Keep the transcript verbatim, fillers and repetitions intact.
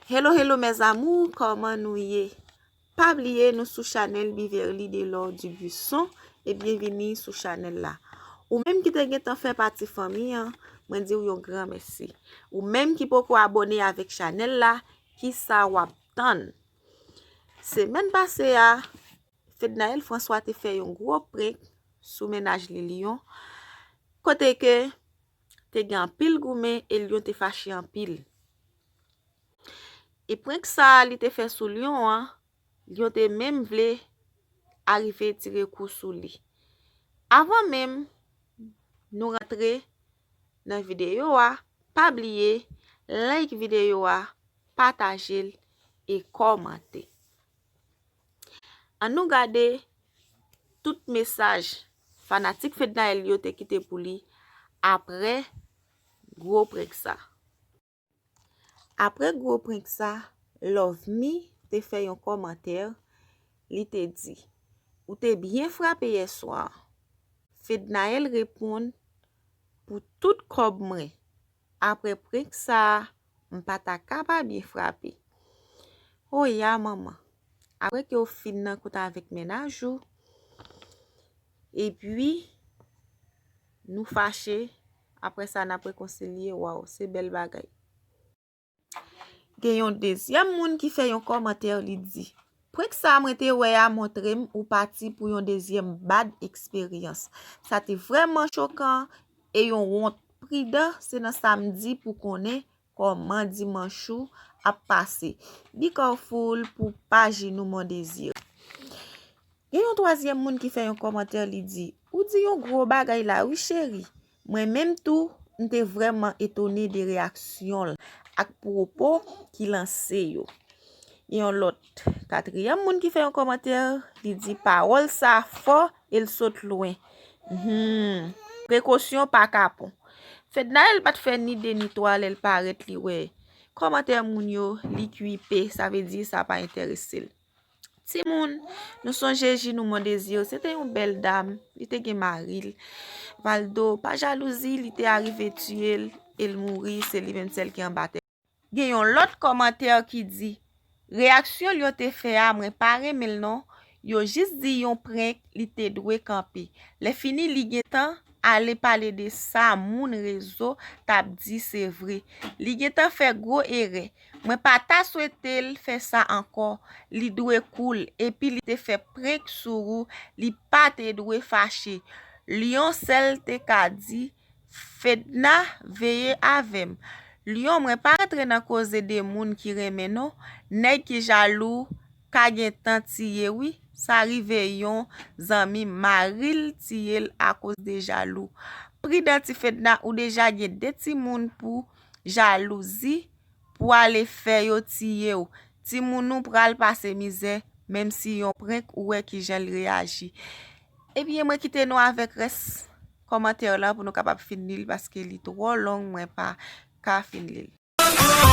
Hello, hello mes amours, kòman nou ye? Pa bliye nou sou chanèl Beverly Delor Dubuisson e byenvini sou chanèl la. Ou menm ki te gentan fè pati fanmi an, mwen di w yon gran mèsi. Ou menm ki poko abòne avèk chanèl la, kisa w ap tann? Semèn pase a, Fednaelle François te fè yon gwo prank sou mennaj li Lion, kote ke te gen anpil goumen e Lion te fache anpil. E prank sa a li te fè sou Lion an, Lion te menm vle arive tire kou sou li. Avan menm nou rantre nan videyo a, pa bliye like videyo a, pataje l e kòmante. Ann nou gade tout mesaj fanatik Fednaelle yo te kite pou li apre gwo prank sa. Apre gwo prank sa, Love Me te fè yon kòmantè, li te di, "Ou te byen frape yè swa." Fednaelle reponn, "Pou tout kòb mwen, apre prank sa a, m pa ta ka pa byen frape." O ya manman, apre ke w fin nan kont avèk mennaj ou, epi nou fache, apre sa n ap rekonsilye, waw, se bèl bagay. Gen yon dezyèm moun ki fè yon kòmantè, li di, "Prank sa mwen te wè a montre m ou pati pou yon dezyèm bad eksperyans. Sa te vrèman chokan e yon wont. Pridan, se nan samdi pou konnen kòman dimanch ou ap pase. Be careful pou pa jenou mon désir." Gen yon twazyèm moun ki fè yon kòmantè, li di, "Ou di yon gwo bagay la wi cheri. Mwen menm tou, m te vrèman etone de reyaksyon l ak pwopo ki lanse yo." Gen yon lòt katriyèm moun ki fè yon kòmantè, li di, "Pawòl sa fò e l sot lwen. Hmm, prekosyon pa kapon." Fednaelle pa t fè ni de ni twa lè l parèt, li wè kòmantè moun yo, li kwipe, sa vle di sa pa enterese l. Timoun, nou sonje Jinou Mondésir, se te yon bèl dam, li te gen mari l. Valdo, pa jalouzi, li te arive tiye l, e l mouri, se li menm sèl ki anba tè. Gen yon lòt kòmantè ki di, "Reyaksyon l yo te fè a, mwen pa renmen l non. Yo jis di yon prank, li te dwe kanpe. Lè fini, li gentan ale pale de sa moun rezo t ap di se vre. Li gentan fè gwo erè. Mwen pa ta swete l fè sa ankò. Li dwe cool. Epi li te fè prank sou ou, li pa te dwe fache." Lion sèl te ka di, "Fedna, veye avè m." Lion, mwen pa rantre nan koze de moun ki renmen non. Nèg ki jalou ka gentan tiye wi. Sa rive yon zanmi m, mari l tiye l akoz de jalou. Pridan ti Fedna, ou deja gen de timoun pou jalouzi, pou ale fè yo tiye w. Timoun ou pral pase mizè, menm si yon prank ou wè kijan l reyaji. Ebyen, mwen kite nou avèk rès kòmantè la pou nou kapab fin li l, paske li twò long, mwen pa ka fin li l.